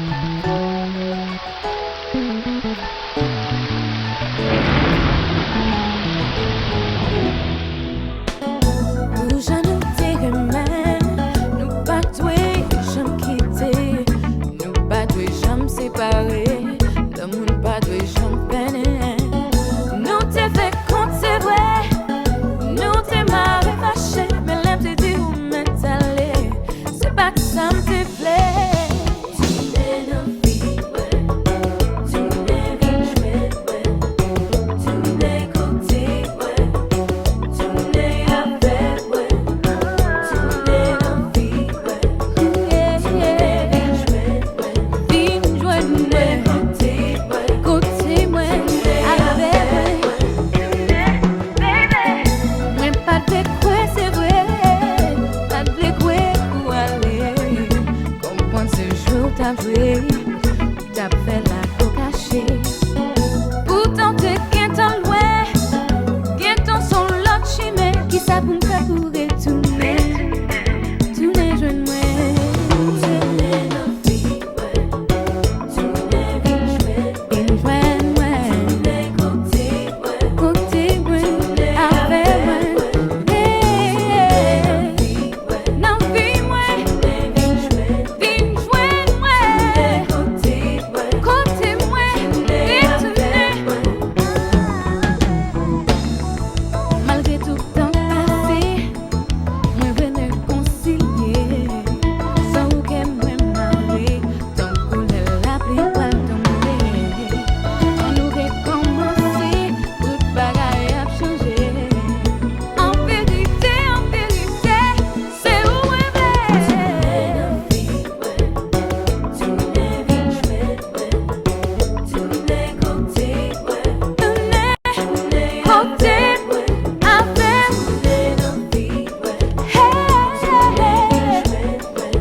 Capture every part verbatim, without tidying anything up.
Pou jan nou te renmen, nou pa dwe janm kite, nou pa dwe janm separe, lanmou n pa dwe janm fèmen. Nou te fè kont, se vre, nou te mare fache, men lè m te di w mèt ale, se pa t sa m te vle. Tounen nan vi mwen, tounen vin jwenn mwen, tounen kote mwen, tounen avèk mwen, tounen nan vi mwen, tounen vin jwenn mwen, vin jwenn mwen, kote mwen, kote mwen, avèk mwen. Mwen pa t vle kwè, se vre, pa t vle kwè pou ale. Konprann se jwe w t ap jwe, w t ap fè lakou kache. Poutan w te gentan lwen, gentan s on lòt chimen. Kisa pou m fè pou retounen, tounen jwenn mwen? Tounen nan vi mwen, tounen vin jwenn mwen, vin jwenn mwen, tounen kote mwen, kote mwen, avèk mwen. Hey, nan vi mwen, vin jwenn mwen, kote mwen, retounen. Malgre tout tan k pase, mwen rekonsilye. San ou kè mwen mare, tankou lè lapli pral tonbe. Ann nou rekòmanse, tout bagay ap chanje. An verite, an verite, se ou mwen vle. Tounen nan vi mwen, tounen vin jwenn mwen, tounen kote mwen, tounen kote mwen, avè m. Tounen nan vi mwen, hey, tounen vin jwenn mwen,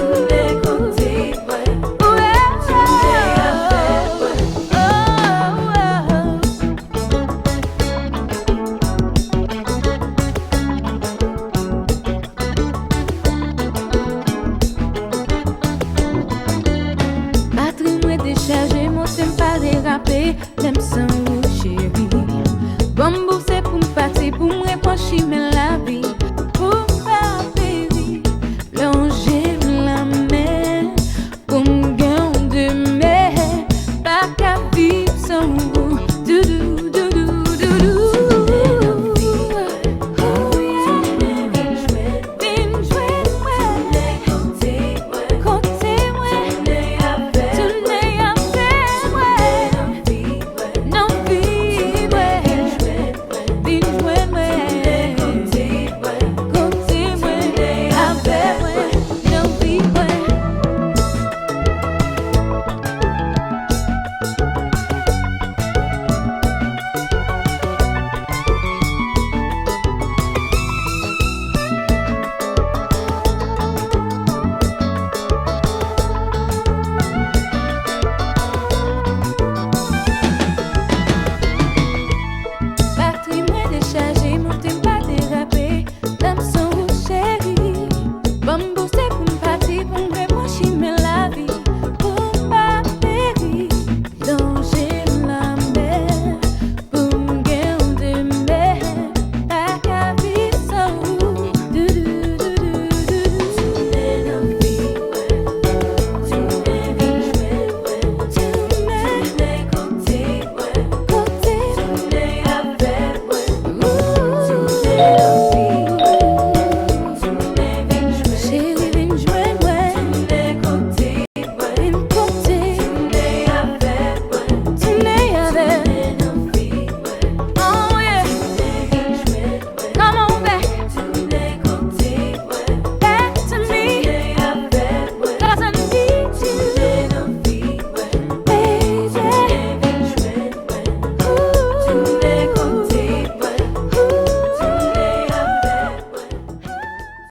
tounen kote mwen, tounen avè mwen. Oh, oh, oh. Batri mwen dechaje, mote m pa derape. Lè m san